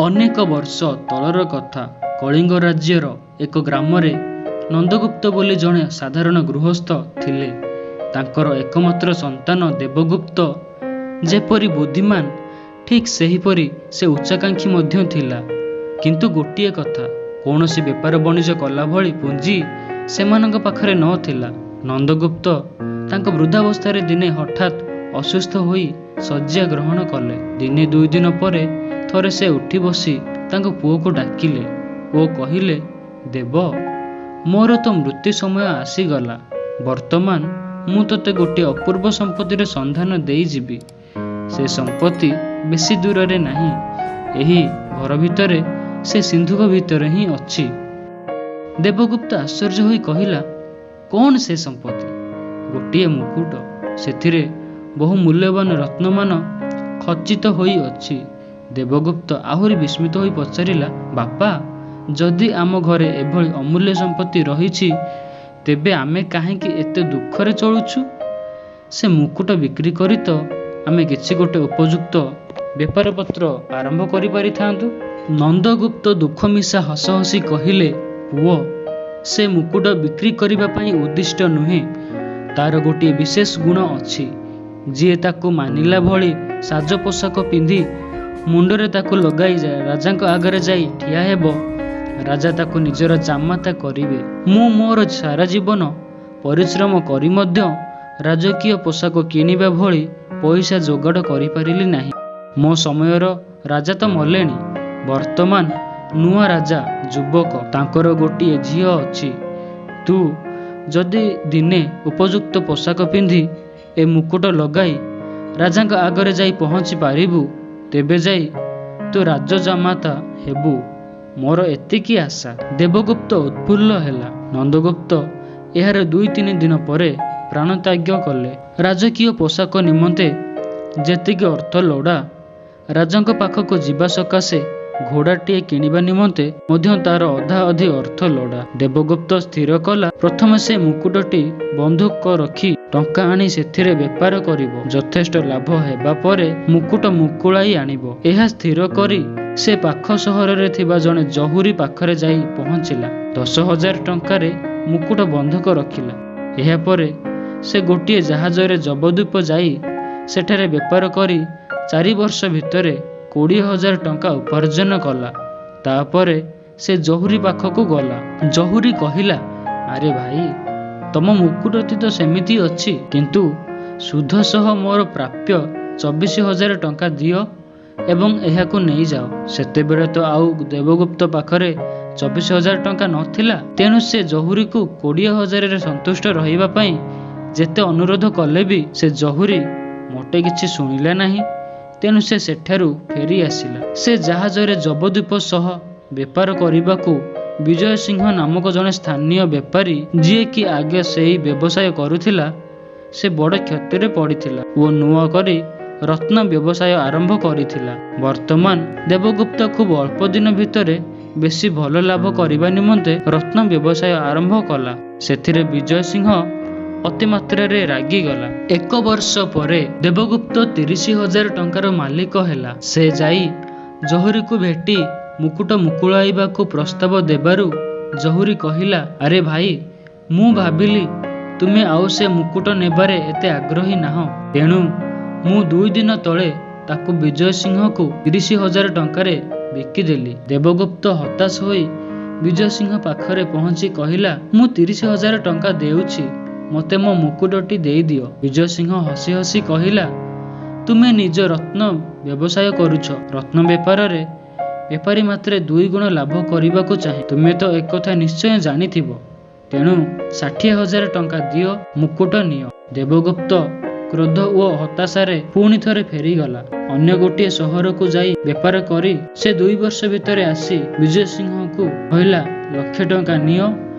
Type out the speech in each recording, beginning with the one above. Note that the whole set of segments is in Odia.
ଅନେକ ବର୍ଷ ତଳର କଥା। କଳିଙ୍ଗ ରାଜ୍ୟର ଏକ ଗ୍ରାମରେ ନନ୍ଦଗୁପ୍ତ ବୋଲି ଜଣେ ସାଧାରଣ ଗୃହସ୍ଥ ଥିଲେ। ତାଙ୍କର ଏକମାତ୍ର ସନ୍ତାନ ଦେବଗୁପ୍ତ ଯେପରି ବୁଦ୍ଧିମାନ, ଠିକ୍ ସେହିପରି ସେ ଉଚ୍ଚାକାଂକ୍ଷୀ ମଧ୍ୟ ଥିଲା। କିନ୍ତୁ ଗୋଟିଏ କଥା, କୌଣସି ବେପାର ବଣିଜ କଲାଭଳି ପୁଞ୍ଜି ସେମାନଙ୍କ ପାଖରେ ନ ଥିଲା। ନନ୍ଦଗୁପ୍ତ ତାଙ୍କ ବୃଦ୍ଧାବସ୍ଥାରେ ଦିନେ ହଠାତ୍ ଅସୁସ୍ଥ ହୋଇ ଶଯ୍ୟା ଗ୍ରହଣ କଲେ। ଦିନେ ଦୁଇଦିନ ପରେ ଥରେ ସେ ଉଠି ବସି ତାଙ୍କ ପୁଅକୁ ଡାକିଲେ ଓ କହିଲେ, "ଦେବ, ମୋର ତ ମୃତ୍ୟୁ ସମୟ ଆସିଗଲା। ବର୍ତ୍ତମାନ ମୁଁ ତୋତେ ଗୋଟିଏ ଅପୂର୍ବ ସମ୍ପତ୍ତିର ସନ୍ଧାନ ଦେଇଯିବି। ସେ ସମ୍ପତ୍ତି ବେଶୀ ଦୂରରେ ନାହିଁ, ଏହି ଘର ଭିତରେ, ସେ ସିନ୍ଧୁକ ଭିତରେ ହିଁ ଅଛି। " ଦେବଗୁପ୍ତ ଆଶ୍ଚର୍ଯ୍ୟ ହୋଇ କହିଲା, "କଅଣ ସେ ସମ୍ପତ୍ତି? " "ଗୋଟିଏ ମୁକୁଟ। ସେଥିରେ ବହୁ ମୂଲ୍ୟବାନ ରତ୍ନମାନ ଖଚିତ ହୋଇ ଅଛି। " ଦେବଗୁପ୍ତ ଆହୁରି ବିସ୍ମିତ ହୋଇ ପଚାରିଲା, "ବାପା, ଯଦି ଆମ ଘରେ ଏଭଳି ଅମୂଲ୍ୟ ସମ୍ପତ୍ତି ରହିଛି, ତେବେ ଆମେ କାହିଁକି ଏତେ ଦୁଃଖରେ ଚଳୁଛୁ? ସେ ମୁକୁଟ ବିକ୍ରି କରି ତ ଆମେ କିଛି ଗୋଟେ ଉପଯୁକ୍ତ ବେପାରପତ୍ର ଆରମ୍ଭ କରିପାରିଥାଆନ୍ତୁ। " ନନ୍ଦଗୁପ୍ତ ଦୁଃଖମିଶା ହସ ହସି କହିଲେ, "ପୁଅ, ସେ ମୁକୁଟ ବିକ୍ରି କରିବା ପାଇଁ ଉଦ୍ଦିଷ୍ଟ ନୁହେଁ। ତାର ଗୋଟିଏ ବିଶେଷ ଗୁଣ ଅଛି। ଯିଏ ତାକୁ ମାନିଲା ଭଳି ସାଜ ପୋଷାକ ପିନ୍ଧି ମୁଣ୍ଡରେ ତାକୁ ଲଗାଇ ରାଜାଙ୍କ ଆଗରେ ଯାଇ ଠିଆ ହେବ, ରାଜା ତାକୁ ନିଜର ଜାମାତା କରିବେ। ମୁଁ ମୋର ସାରା ଜୀବନ ପରିଶ୍ରମ କରି ମଧ୍ୟ ରାଜକୀୟ ପୋଷାକ କିଣିବା ଭଳି ପଇସା ଯୋଗାଡ଼ କରିପାରିଲି ନାହିଁ। ମୋ ସମୟର ରାଜା ତ ମଲେଣି। ବର୍ତ୍ତମାନ ନୂଆ ରାଜା ଯୁବକ। ତାଙ୍କର ଗୋଟିଏ ଝିଅ ଅଛି। ତୁ ଯଦି ଦିନେ ଉପଯୁକ୍ତ ପୋଷାକ ପିନ୍ଧି ଏ ମୁକୁଟ ଲଗାଇ ରାଜାଙ୍କ ଆଗରେ ଯାଇ ପହଞ୍ଚି ପାରିବୁ, ତେବେ ଯାଇ ତୁ ରାଜଜାମାତା ହେବୁ, ମୋର ଏତିକି ଆଶା। " ଦେବଗୁପ୍ତ ଉତ୍ଫୁଲ୍ଲ ହେଲା। ନନ୍ଦଗୁପ୍ତ ଏହାର ଦୁଇ ତିନି ଦିନ ପରେ ପ୍ରାଣତ୍ୟାଗ କଲେ। ରାଜକୀୟ ପୋଷାକ ନିମନ୍ତେ ଯେତିକି ଅର୍ଥ ଲୋଡ଼ା, ରାଜାଙ୍କ ପାଖକୁ ଯିବା ସକାଶେ ଘୋଡ଼ାଟିଏ କିଣିବା ନିମନ୍ତେ ମଧ୍ୟ ତାର ଅଧାଅଧି ଅର୍ଥ ଲୋଡ଼ା। ଦେବଗୁପ୍ତ ସ୍ଥିର କଲା, ପ୍ରଥମେ ସେ ମୁକୁଟଟି ବନ୍ଧକ ରଖି ଟଙ୍କା ଆଣି ସେଥିରେ ବେପାର କରିବ। ଯଥେଷ୍ଟ ଲାଭ ହେବା ପରେ ମୁକୁଟ ମୁକୁଳାଇ ଆଣିବ। ଏହା ସ୍ଥିର କରି ସେ ପାଖ ସହରରେ ଥିବା ଜଣେ ଜହୁରୀ ପାଖରେ ଯାଇ ପହଞ୍ଚିଲା। 10,000 ଟଙ୍କାରେ ମୁକୁଟ ବନ୍ଧକ ରଖିଲା। ଏହାପରେ ସେ ଗୋଟିଏ ଜାହାଜରେ ଯବଦ୍ୱୀପ ଯାଇ ସେଠାରେ ବେପାର କରି 4 ବର୍ଷ ଭିତରେ 20,000 ଟଙ୍କା ଉପାର୍ଜନ କଲା। ତାପରେ ସେ ଜହୁରୀ ପାଖକୁ ଗଲା। ଜହୁରୀ କହିଲା, "ଆରେ ଭାଇ, ତମ ମୁକୁଟଟି ତ ସେମିତି ଅଛି, କିନ୍ତୁ ସୁଧ ସହ ମୋର ପ୍ରାପ୍ୟ 24,000 ଟଙ୍କା ଦିଅ ଏବଂ ଏହାକୁ ନେଇଯାଅ। " ସେତେବେଳେ ତ ଆଉ ଦେବଗୁପ୍ତ ପାଖରେ 24,000 ଟଙ୍କା ନ ଥିଲା। ତେଣୁ ସେ ଜହୁରୀକୁ 20,000ରେ ସନ୍ତୁଷ୍ଟ ରହିବା ପାଇଁ ଯେତେ ଅନୁରୋଧ କଲେ ବି ସେ ଜହୁରୀ ମୋଟେ କିଛି ଶୁଣିଲା ନାହିଁ। ତେଣୁ ସେ ସେଠାରୁ ଫେରି ଆସିଲା। ସେ ଜାହାଜରେ ଯବଦ୍ୱୀପ ସହ ବେପାର କରିବାକୁ ବିଜୟ ସିଂହ ନାମକ ଜଣେ ସ୍ଥାନୀୟ ବେପାରୀ, ଯିଏକି ଆଗେ ସେହି ବ୍ୟବସାୟ କରୁଥିଲା, ସେ ବଡ଼ କ୍ଷତିରେ ପଡ଼ିଥିଲା ଓ ନୂଆ କରି ରତ୍ନ ବ୍ୟବସାୟ ଆରମ୍ଭ କରିଥିଲା। ବର୍ତ୍ତମାନ ଦେବଗୁପ୍ତ ଖୁବ୍ ଅଳ୍ପ ଦିନ ଭିତରେ ବେଶୀ ଭଲ ଲାଭ କରିବା ନିମନ୍ତେ ରତ୍ନ ବ୍ୟବସାୟ ଆରମ୍ଭ କଲା। ସେଥିରେ ବିଜୟ ସିଂହ ଅତିମାତ୍ରାରେ ରାଗିଗଲା। ଏକ ବର୍ଷ ପରେ ଦେବଗୁପ୍ତ 30,000 ଟଙ୍କାର ମାଲିକ ହେଲା। ସେ ଯାଇ ଜହୁରୀକୁ ଭେଟି ମୁକୁଟ ମୁକୁଳାଇବାକୁ ପ୍ରସ୍ତାବ ଦେବାରୁ ଜହୁରୀ କହିଲା, "ଆରେ ଭାଇ, ମୁଁ ଭାବିଲି ତୁମେ ଆଉ ସେ ମୁକୁଟ ନେବାରେ ଏତେ ଆଗ୍ରହୀ ନାହଁ। ତେଣୁ ମୁଁ ଦୁଇଦିନ ତଳେ ତାକୁ ବିଜୟ ସିଂହକୁ 30,000 ଟଙ୍କାରେ ବିକିଦେଲି। " ଦେବଗୁପ୍ତ ହତାଶ ହୋଇ ବିଜୟ ସିଂହ ପାଖରେ ପହଞ୍ଚି କହିଲା, "ମୁଁ 30,000 ଟଙ୍କା ଦେଉଛି, ମୋତେ ମୋ ମୁକୁଟଟି ଦେଇଦିଅ। " ବିଜୟ ସିଂହ ହସି ହସି କହିଲା, "ତୁମେ ନିଜେ ରତ୍ନ ବ୍ୟବସାୟ କରୁଛ। ରତ୍ନ ବେପାରରେ ବେପାରୀ ମାତ୍ରେ ଦୁଇଗୁଣ ଲାଭ କରିବାକୁ ଚାହେଁ। ତୁମେ ତ ଏକଥା ନିଶ୍ଚୟ ଜାଣିଥିବ। ତେଣୁ 60,000 ଟଙ୍କା ଦିଅ, ମୁକୁଟ ନିଅ। " ଦେବଗୁପ୍ତ କ୍ରୋଧ ଓ ହତାଶାରେ ପୁଣି ଥରେ ଫେରିଗଲା। ଅନ୍ୟ ଗୋଟିଏ ସହରକୁ ଯାଇ ବେପାର କରି ସେ 2 ବର୍ଷ ଭିତରେ ଆସି ବିଜୟ ସିଂହକୁ କହିଲା, "ଲକ୍ଷେ ଟଙ୍କା ନିଅ,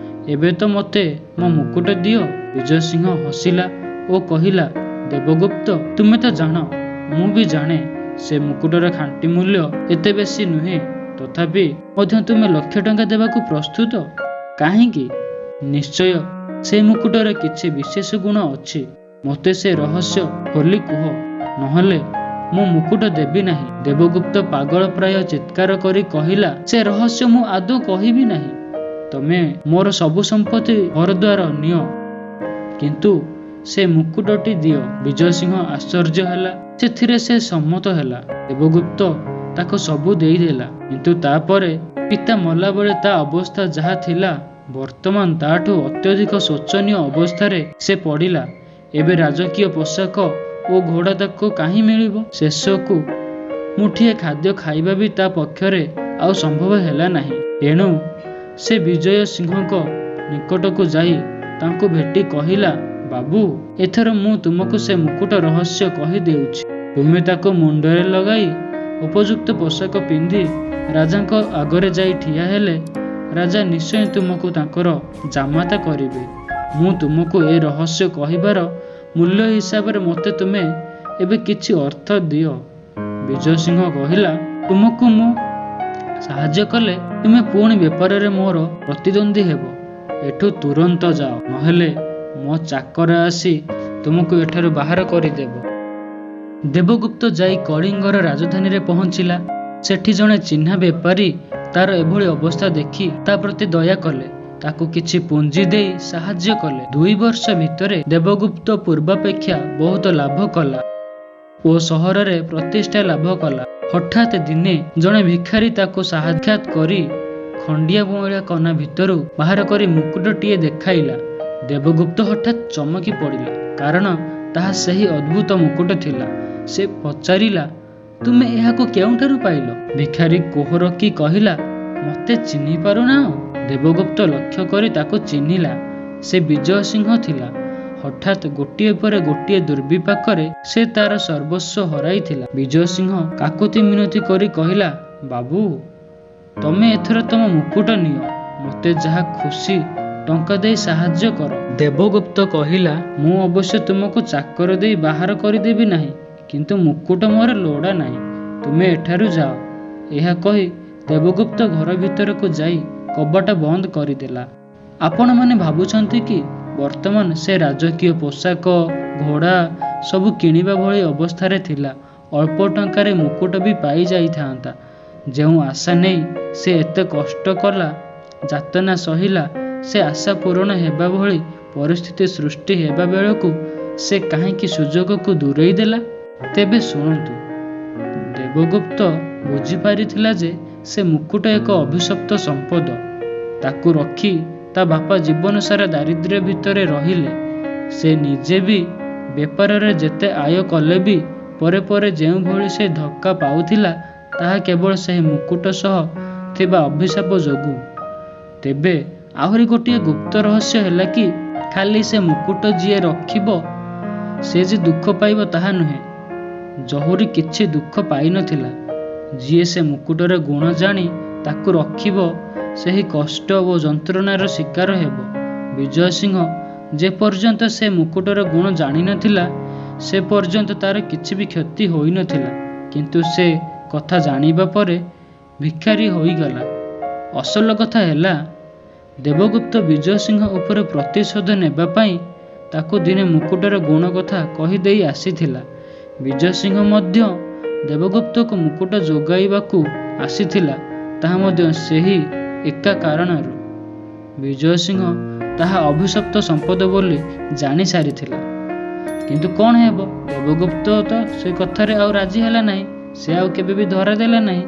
ଏବେ ତ ମୋତେ ମୋ ମୁକୁଟ ଦିଅ। " ବିଜୟ ସିଂହ ହସିଲା ଓ କହିଲା, "ଦେବଗୁପ୍ତ, ତୁମେ ତ ଜାଣ, ମୁଁ ବି ଜାଣେ, ସେ ମୁକୁଟର ଖାଣ୍ଟି ମୂଲ୍ୟ ଏତେ ବେଶୀ ନୁହେଁ। ତଥାପି ମଧ୍ୟ ତୁମେ ଲକ୍ଷେ ଟଙ୍କା ଦେବାକୁ ପ୍ରସ୍ତୁତ କାହିଁକି? ନିଶ୍ଚୟ ସେ ମୁକୁଟର କିଛି ବିଶେଷ ଗୁଣ ଅଛି। ମୋତେ ସେ ରହସ୍ୟ ଖୋଲି କୁହ, ନହେଲେ ମୁଁ ମୁକୁଟ ଦେବି ନାହିଁ। ଦେବଗୁପ୍ତ ପାଗଳ ପ୍ରାୟ ଚିତ୍କାର କରି କହିଲା, ସେ ରହସ୍ୟ ମୁଁ ଆଦୌ କହିବି ନାହିଁ। ତମେ ମୋର ସବୁ ସମ୍ପତ୍ତି, ଘରଦ୍ୱାର ନିଅ, କିନ୍ତୁ ସେ ମୁକୁଟଟି ଦିଅ। ବିଜୟସିଂହ ଆଶ୍ଚର୍ଯ୍ୟ ହେଲା। ସେଥିରେ ସେ ସମ୍ମତ ହେଲା। ଦେବଗୁପ୍ତ ତାକୁ ସବୁ ଦେଇଦେଲା। କିନ୍ତୁ ତାପରେ ପିତା ମଲାବେଳେ ତା ଅବସ୍ଥା ଯାହା ଥିଲା, ବର୍ତ୍ତମାନ ତାଠୁ ଅତ୍ୟଧିକ ଶୋଚନୀୟ ଅବସ୍ଥାରେ ସେ ପଡ଼ିଲା। ଏବେ ରାଜକୀୟ ପୋଷାକ ଓ ଘୋଡ଼ା ତାକୁ କାହିଁ ମିଳିବ? ଶେଷକୁ ମୁଠିଏ ଖାଦ୍ୟ ଖାଇବା ବି ତା ପକ୍ଷରେ ଆଉ ସମ୍ଭବ ହେଲା ନାହିଁ। ଏଣୁ ସେ ବିଜୟ ସିଂହଙ୍କ ନିକଟକୁ ଯାଇ ତାଙ୍କୁ ଭେଟି କହିଲା, ବାବୁ, ଏଥର ମୁଁ ତୁମକୁ ସେ ମୁକୁଟ ରହସ୍ୟ କହିଦେଉଛି। ତୁମେ ତାକୁ ମୁଣ୍ଡରେ ଲଗାଇ ଉପଯୁକ୍ତ ପୋଷାକ ପିନ୍ଧି ରାଜାଙ୍କ ଆଗରେ ଯାଇ ଠିଆ ହେଲେ ରାଜା ନିଶ୍ଚୟ ତୁମକୁ ତାଙ୍କର ଜାମାତା କରିବେ। ମୁଁ ତୁମକୁ ଏ ରହସ୍ୟ କହିବାର ମୂଲ୍ୟ ହିସାବରେ ମୋତେ ତୁମେ ଏବେ କିଛି ଅର୍ଥ ଦିଅ। ବିଜୟସିଂହ କହିଲା, ତୁମକୁ ମୁଁ ସାହାଯ୍ୟ କଲେ ତୁମେ ପୁଣି ବେପାରରେ ମୋର ପ୍ରତିଦ୍ୱନ୍ଦ୍ୱୀ ହେବ। ଏଠୁ ତୁରନ୍ତ ଯାଅ, ନହେଲେ ମୋ ଚାକର ଆସି ତୁମକୁ ଏଠାରୁ ବାହାର କରିଦେବ। ଦେବଗୁପ୍ତ ଯାଇ କଳିଙ୍ଗର ରାଜଧାନୀରେ ପହଞ୍ଚିଲା। ସେଠି ଜଣେ ଚିହ୍ନା ବେପାରୀ ତାର ଏଭଳି ଅବସ୍ଥା ଦେଖି ତା ପ୍ରତି ଦୟା କଲେ। ତାକୁ କିଛି ପୁଞ୍ଜି ଦେଇ ସାହାଯ୍ୟ କଲେ। 2 ବର୍ଷ ଭିତରେ ଦେବଗୁପ୍ତ ପୂର୍ବାପେକ୍ଷା ବହୁତ ଲାଭ କଲା ଓ ସହରରେ ପ୍ରତିଷ୍ଠା ଲାଭ କଲା। ହଠାତ୍ ଦିନେ ଜଣେ ଭିଖାରୀ ତାକୁ ସାକ୍ଷାତ କରି ଖଣ୍ଡିଏ ମଇଳା କନା ଭିତରୁ ବାହାର କରି ମୁକୁଟଟିଏ ଦେଖାଇଲା। ଦେବଗୁପ୍ତ ହଠାତ୍ ଚମକି ପଡ଼ିଲା, କାରଣ ତାହା ସେହି ଅଦ୍ଭୁତ ମୁକୁଟ ଥିଲା। ସେ ପଚାରିଲା, ତୁମେ ଏହାକୁ କେଉଁଠାରୁ ପାଇଲ? ଭିଖାରୀ କୋହ ରଖି କହିଲା, ମୋତେ ଚିହ୍ନି ପାରୁନାହଁ? ଦେବଗୁପ୍ତ ଲକ୍ଷ୍ୟ କରି ତାକୁ ଚିହ୍ନିଲା। ସେ ବିଜୟସିଂହ ଥିଲା। ହଠାତ୍ ଗୋଟିଏ ପରେ ଗୋଟିଏ ଦୁର୍ବିପାକରେ ସେ ତାର ସର୍ବସ୍ୱ ହରାଇଥିଲା। ବିଜୟସିଂହ କାକୁତି ମିନତି କରି କହିଲା, ବାବୁ, ତମେ ଏଥର ତମ ମୁକୁଟ ନିଅ। ମୋତେ ଯାହା ଖୁସି ଟଙ୍କା ଦେଇ ସାହାଯ୍ୟ କର। ଦେବଗୁପ୍ତ କହିଲା, ମୁଁ ଅବଶ୍ୟ ତୁମକୁ ଚାକର ଦେଇ ବାହାର କରିଦେବି ନାହିଁ, କିନ୍ତୁ ମୁକୁଟ ମୋର ଲୋଡ଼ା ନାହିଁ। ତୁମେ ଏଠାରୁ ଯାଅ। ଏହା କହି ଦେବଗୁପ୍ତ ଘର ଭିତରକୁ ଯାଇ କବାଟ ବନ୍ଦ କରିଦେଲା। ଆପଣମାନେ ଭାବୁଛନ୍ତି କି, ବର୍ତ୍ତମାନ ସେ ରାଜକୀୟ ପୋଷାକ, ଘୋଡ଼ା ସବୁ କିଣିବା ଭଳି ଅବସ୍ଥାରେ ଥିଲା। ଅଳ୍ପ ଟଙ୍କାରେ ମୁକୁଟ ବି ପାଇଯାଇଥାନ୍ତା। ଯେଉଁ ଆଶା ନେଇ ସେ ଏତେ କଷ୍ଟ କଲା, ଯାତନା ସହିଲା, ସେ ଆଶା ପୂରଣ ହେବା ଭଳି ପରିସ୍ଥିତି ସୃଷ୍ଟି ହେବା ବେଳକୁ ସେ କାହିଁକି ସୁଯୋଗକୁ ଦୂରେଇ ଦେଲା? ତେବେ ଶୁଣନ୍ତୁ। ଦେବଗୁପ୍ତ ବୁଝିପାରିଥିଲା ଯେ ସେ ମୁକୁଟ ଏକ ଅଭିଶପ୍ତ ସମ୍ପଦ। ତାକୁ ରଖି ତା ବାପା ଜୀବନସାରା ଦାରିଦ୍ର୍ୟ ଭିତରେ ରହିଲେ। ସେ ନିଜେ ବି ବେପାରରେ ଯେତେ ଆୟ କଲେ ବି ପରେ ପରେ ଯେଉଁଭଳି ସେ ଧକ୍କା ପାଉଥିଲା, ତାହା କେବଳ ସେହି ମୁକୁଟ ସହ ଥିବା ଅଭିଶାପ ଯୋଗୁଁ। ତେବେ ଆହୁରି ଗୋଟିଏ ଗୁପ୍ତ ରହସ୍ୟ ହେଲା କି, ଖାଲି ସେ ମୁକୁଟ ଯିଏ ରଖିବ ସେ ଯେ ଦୁଃଖ ପାଇବ ତାହା ନୁହେଁ। ଜହୁରୀ କିଛି ଦୁଃଖ ପାଇନଥିଲା। ଯିଏ ସେ ମୁକୁଟର ଗୁଣ ଜାଣି ତାକୁ ରଖିବ, ସେହି କଷ୍ଟ ଓ ଯନ୍ତ୍ରଣାର ଶିକାର ହେବ। ବିଜୟସିଂହ ଯେ ପର୍ଯ୍ୟନ୍ତ ସେ ମୁକୁଟର ଗୁଣ ଜାଣିନଥିଲା, ସେ ପର୍ଯ୍ୟନ୍ତ ତାର କିଛି ବି କ୍ଷତି ହୋଇନଥିଲା। କିନ୍ତୁ ସେ କଥା ଜାଣିବା ପରେ ଭିଖାରୀ ହୋଇଗଲା। ଅସଲ କଥା ହେଲା, ଦେବଗୁପ୍ତ ବିଜୟସିଂହ ଉପରେ ପ୍ରତିଶୋଧ ନେବା ପାଇଁ ତାକୁ ଦିନେ ମୁକୁଟର ଗୁଣ କଥା କହିଦେଇ ଆସିଥିଲା। ବିଜୟସିଂହ ମଧ୍ୟ ଦେବଗୁପ୍ତକୁ ମୁକୁଟ ଯୋଗାଇବାକୁ ଆସିଥିଲା, ତାହା ମଧ୍ୟ ସେହି ଏକା କାରଣରୁ। ବିଜୟସିଂହ ତାହା ଅଭିଶପ୍ତ ସମ୍ପଦ ବୋଲି ଜାଣିସାରିଥିଲା। କିନ୍ତୁ କ'ଣ ହେବ, ଦେବଗୁପ୍ତ ତ ସେ କଥାରେ ଆଉ ରାଜି ହେଲା ନାହିଁ। ସେ ଆଉ କେବେ ବି ଧରା ଦେଲା ନାହିଁ।